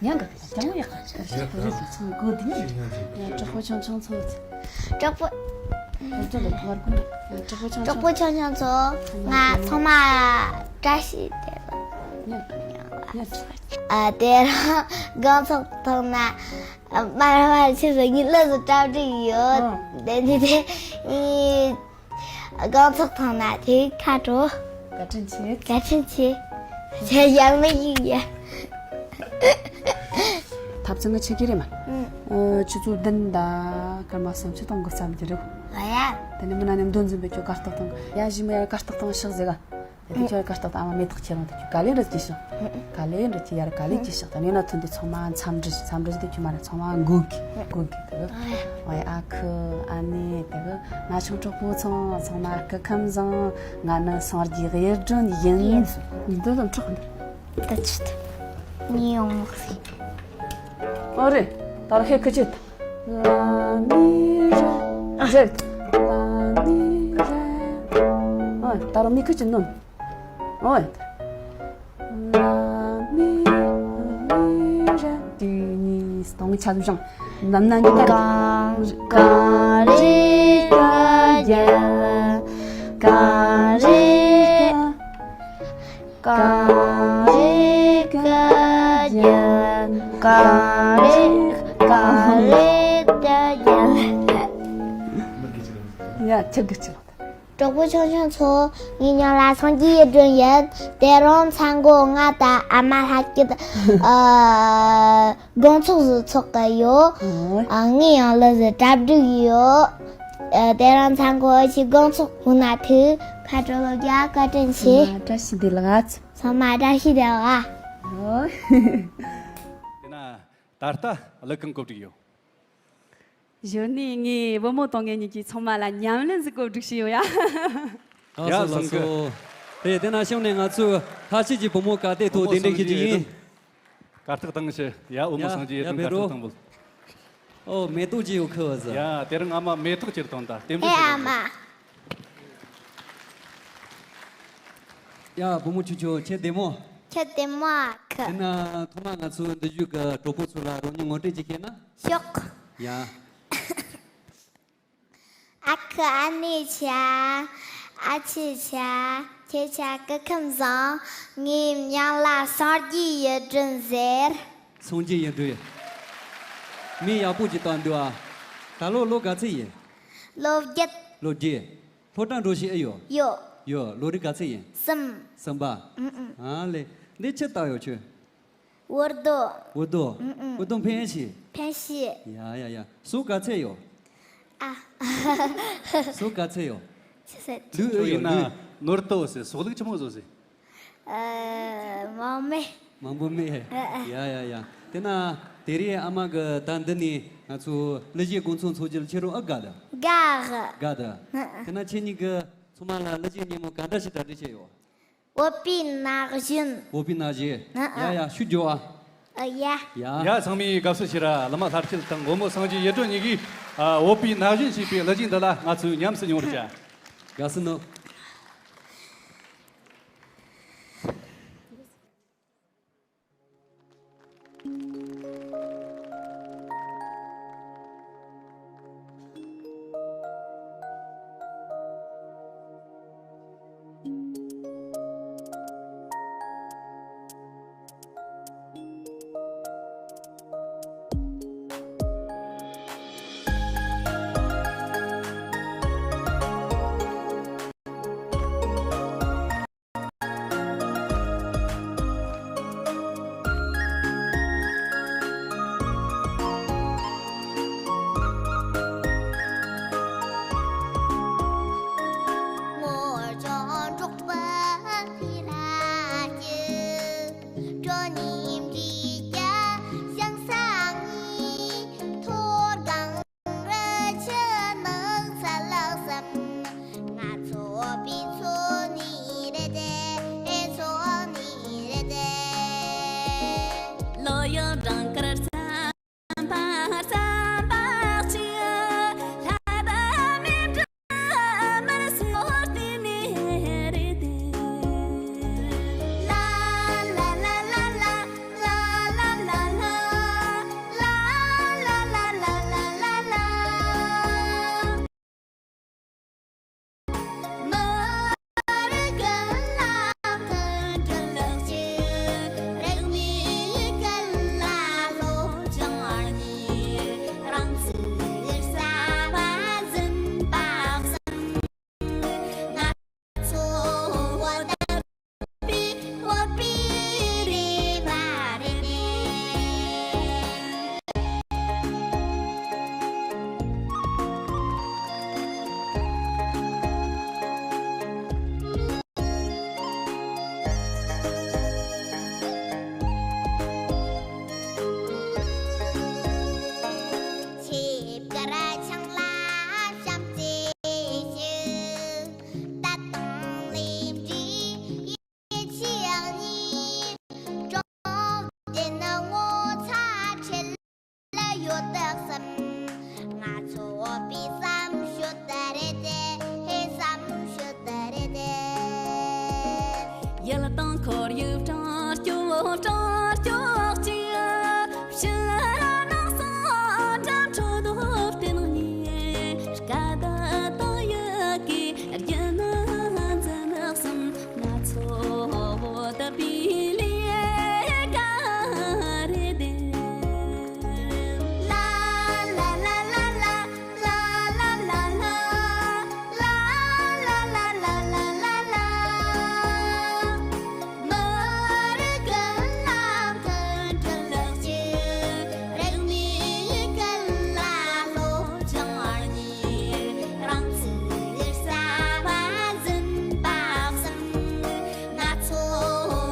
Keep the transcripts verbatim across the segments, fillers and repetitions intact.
ཡང་ག་ཅང་ཡག་ག་ཅང་ཞིག་ཏུ་རེད་ཚང་གོ་དེ་ནི་ཡང་གྲོགས་པོ་ཆུང་ཆུང་ཚོ། གྲོགས་པོ། གྲོགས་པོ་ཆུང་ཆུང་ཚོ། ང་ཚང་མ་བཀྲ་ཤིས་བདེ་ལེགས། ཨ་དེ་རང་སྒང་ཚོགས་ཐོག་ན་མར་མར་ཆེ་བ་ཉིད་ལ་སུ་གྲ་སྒྲིག་ཡོད། དེ་ནི་དེ་ནི། སྒང་ཚོགས་ཐོག་ན་དེ་ཁ་དྲོ། བཀའ་དྲིན་ཆེ། བཀའ་དྲིན་ཆེ། ཟེར་ཡང་མི་ཡིན་ཡ། ཐབ་ཚང་གི་ཆེ་གི་རེད་མ། ཨུ། ཆུ་ཚོད་བདུན་དང་སྐར་མ་སུམ་ཅུ་གཏོང་དགོས་བསམ་གྱི་རེད། ཨ་ཡ། དེ་ནས་མི་ན་ནས་མདུན་འཛིན་པའི་ཁྱོད་གར་སྟེགས་སྟེང་ཡ་གཞི་མ་ཡ་གར་སྟེགས་སྟེང་ཤག་ཟེ་ག་དེ་ཁྱོད་གར་སྟེགས་སྟེང་ཨ་མ་མེ་ཏོག་ཁྱེད་རང་དེ་ཁྱོད་ག་ལེ་འདྲ་སྐྱེས་ཤོག་ག་ལེ་འདྲ་ཁྱེད་ཡར་ག་ལེ་སྐྱེས་ཤོག་ད་ནས་ན་ཐོན་དུས་ཚང་མ་འཚམས་འདྲི་ཞིག་འཚམས་འདྲི་ཞིག་དེ་ཁྱོད་མ་རེད་ཚང་མ་འགུག་གི་འགུག་གི་དེ་གི། ཨོའི་ཨ་ཁུ་ཨ་ནེ་དེ་གི་ང་ཆུང་གྲོགས་པོ་ཚང་ཚང་མ་སྐུ་ཁམས་བཟང་། ང་ནི་སངས་རྒྱས་གཡུ་སྒྲོན་ཡིན། འདི་ལ་འཕྲོག་འདི། ད་ཆི་ད་ཉི་ཡོང་མོ་ཟིག་ཨོ་རེད། ད་ར་ཧེ་ཁི་ཆེད། ལ་ནི་རེད། ཨ་རེད། ལ་ནི་རེད། ཨ་ད་ར་མི་ཁི་ཆེད་ནོ། ཨོ། ལ་མི་རེད། དེ་ནི་སྟོང་ཆ་བཞག་ནམ་ན་གི་ད། གང་གང་རེད་ག་རྒྱ། གང་རེད། གང་རེད་ག་རྒྱ། གང་རེད་གང་རེད་ག་རྒྱ། ཡ་ཁྱེད་ཀྱི་ཆེད། གྲོགས་པོ་ཆུང་ཆུང་ཚོ། ངའི་མྱིང་ལ་སངས་རྒྱས་གཡུ་སྒྲོན་ཡིན། དེ་རིང་མཚན་གོ་ང་དང་ཨ་མ་ལྷ་སྐྱིད་ཨ་དགོང་ཚོགས་སུ་ཚོགས་ཀྱི་ཡོད། ཨ་ངའི་ཡང་ལ་ཟེར་གྲ་སྒྲིག་ཡོད། ཨ་དེ་རིང་མཚན་གོ་ཨ་ཆི་དགོང་ཚོགས་ཧུ་ན་ཐུ་ཁ་དྲོ་ལོ་རྒྱ་བཀའ་དྲིན་ཆེ། ཚང་མ་བཀྲ་ཤིས་བདེ་ལེགས། ཚང་མ་བཀྲ་ཤིས་བདེ་ལེགས། ཨོ། དེ་ན་ད་ལྟ་གླུ་གང་གོ་སྒྲིག་ཡོད། གཞི་ནས་ངའི་བུ་མོ་དང་ངེད་གཉིས་ཀྱིས་ཚང་མ་ལ་ཉམས་ལེན་ཟིག་གོ་སྒྲིག་བྱས་ཡོད་ཡ། ཡ་ལགས་སོ་ལགས་སོ། དེ་དེ་ན་གཞུག་ནས་ང་ཚོས་ལྷ་སྐྱིད་ཀྱི་བུ་མོ་ག་དེ་ཐོག་བདེ་འགྲིག་ཞུ་རྒྱུ་ཡིན། གར་སྟེགས་སྟེང་ཞུ་ཡ། བུ་མོ་ཡ་སངས་རྒྱས་ཡ་ཡེ་ཕེབས་རོགས། གར་སྟེགས་སྟེང་བུད། ཨོ་མེ་ཏོག་ཅི་ཡོད་ཁུ་བ་ཟི། ཡ་དེ་རིང་ཨ་མ་མེ་ཏོག་ཅིར་བཏང་ད་ལྟེམ་ཧེ་ཨ་མ། ཡ་བུ་མོ་ཆུ་ཆུ་ཁྱེད་བདེ་མོ། ཁྱེད་བདེ་མོ་ཨ་ཁུ། དེ་ན་ཐོག་མ་ང་ཚོ་འདི་བཞུགས་ཀྱི་གྲོགས་པོ་ཚོ་ལ་རོགས་ཉིད་ངོ་སྤྲོད་ཅིག་བྱས་ན། ཤོག་ཡ། ཨ་ཁུ་ཨ་ནེ་ཆ། ཨ་ཆེ་ཆ། ཁྱེད་ཆ་སྐུ་ཁམས་བཟང་། ངའི་མྱིང་ལ་སངས་རྒྱས་གཡུ་སྒྲོན་ཟེར། སངས་རྒྱས་གཡུ་སྒྲོན། མིང་ཡག་པོ་ཅིག་བཏགས་འདུག་ཨ། ད་ལོ་ལོ་ག་ཚོད་ཡིན། ལོ་བརྒྱད། ལོ་བརྒྱད། སློབ་གྲྭ་འགྲོ་བཞིན་ཨེ་ཡོད། ཡོད། ཡོད། ལོ་རིམ་ག་ཚོད་ཡིན། གསུམ། གསུམ་པ། ཨུ་ཨུ། ཨ་ལེ། འདི་ཆི་བཏགས་ཡོད་ཁྱོད། འུར་རྡོ། འུར་རྡོ། ཨུ་ཨུ། འུར་རྡོ་འཕེན་ཤི། འཕེན་ཤི། ཡ་ཡ་ཡ། སོ་ག་ཚོད་ཡོད། ཨ། སོ་ག་ཚོད་ཡོད། ཆི་ཟེར། ལུས་ཨེ་ཡོད་ཡིན་ན་ལུས། ནོར་ཏོ་ཟེར་སོག་ལུགས་ཆི་མོ་བཟོ་ཟེར། ཨ། མང་མེད། མང་པོ་མེད། ཨ་ཨ། ཡ་ཡ་ཡ། དེ་ན་དེ་རིང་ཨ་མ་གི་ད་འདི་ནས་ང་ཚོ་གླུ་གཞས་དགོང་ཚོགས་འཚོགས་རྒྱུ་ལ་ཁྱེད་རང་ཨ་དགའ་ད། དགའ་གི། དགའ་ད། ཨ་ཨ། དེ་ན་ཁྱེད་གཉིས་ཀྱིས་ཚང་མ་ལ་གླུ་གཞས་སྙན་མོ་ག་འདྲ་ཞིག་གྲ་སྒྲིག་བྱས་ཡོད། འོ་པའི་ན་གཞོན། འོ་པའི་ན་གཞོན། ཨ་ཨ། ཡ་ཡ་ཤུགས་རྒྱོབ་ཨ། ཨ་ཡ། ཡ། ཡ་ཚང་མས་དགའ་བསུ་ཞུ་ར། བླ་མ་ལྷ་སྐྱིད་དང་བུ་མོ་སངས་རྒྱས་གཡུ་སྒྲོན་གཉིས་ཀྱིས་ཨ་འོ་པའི་ན་གཞོན་ཞེས་པའི་གླུ་གཞས་འདི་ལ་ང་ཚོས་ཉམས་སུ་མྱོང་རོགས་བྱ། དགའ་བསུ་ནོ། ཡོད་དག་བསམ། ང་ཚོ་བོད་པའི་བསམ་ཤོད་དེ་རེད་དེ། ཧེ་བསམ་ཤོད་དེ་རེད་དེ། ཡུལ་དང་ཁོར་ཡུག་སྲུང་སྐྱོབ་སྲུང་སྐྱོབ་ཅིག་ཕྱི་ར་ནགས་སོང་འགྲམ་ཁྲོད་དུ་བརྟེན་ནས། དགའ་ད་དང་ཡི་གེ་རྒྱུ་ནི་འཛིན་གསུམ། ང་ཚོ་བོད་པའི་ལས་ཀ་རེད་དེ། ལ་ལ་ལ་ལ་ལ། ལ་ལ་ལ་ལ། ལ་ལ་ལ་ལ། མི་རིགས་ཀྱི་ལམ་ཀུན་སྒྲིལ་གཅིག་རིག་གནས་ཀུན་ལ་སློབ་སྦྱོང་གཉིས། རང་ཚུགས་གསར་པ་འཛིན་པ་གསུམ། ང་ཚོ་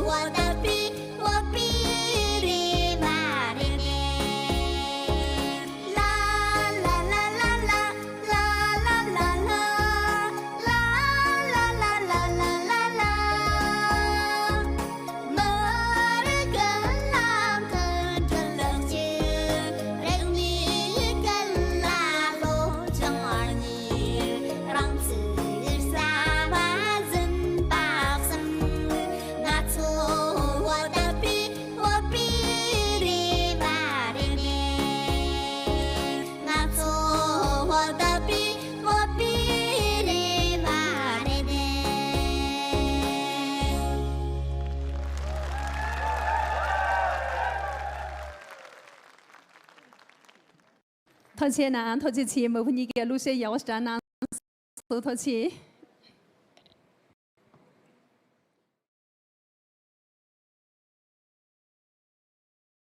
བོད་པའི་བོད་པའི་རེ་བ་རེད་དེ། ལ་ལ་ལ་ལ་ལ། ལ་ལ་ལ་ལ། ལ་ལ་ལ་ལ། མི་རིགས་ཀྱི་ལམ་ཀུན་སྒྲིལ་གཅིག་རིག་གནས་ཀུན་ལ་སློབ་སྦྱོང་གཉིས། རང་ཚུགས་གསར་པ་འཛིན་པ་གསུམ། ང་ཚོ་བོད་པའི་བོད་པའི་རེ་བ་རེད་དེ། ང་ཚོ་བོད་པའི་བོད་པའི་རེ་བ་རེད་དེ། ཐུགས་རྗེ་གནང་། ཐུགས་རྗེ་ཆེ། མི་བུ་གཉིས་ཀྱིས་གླུ་གཞས་ཡག་པོ་ཞིག་དྲངས་གནང་སོང་། ཐུགས་རྗེ་ཆེ།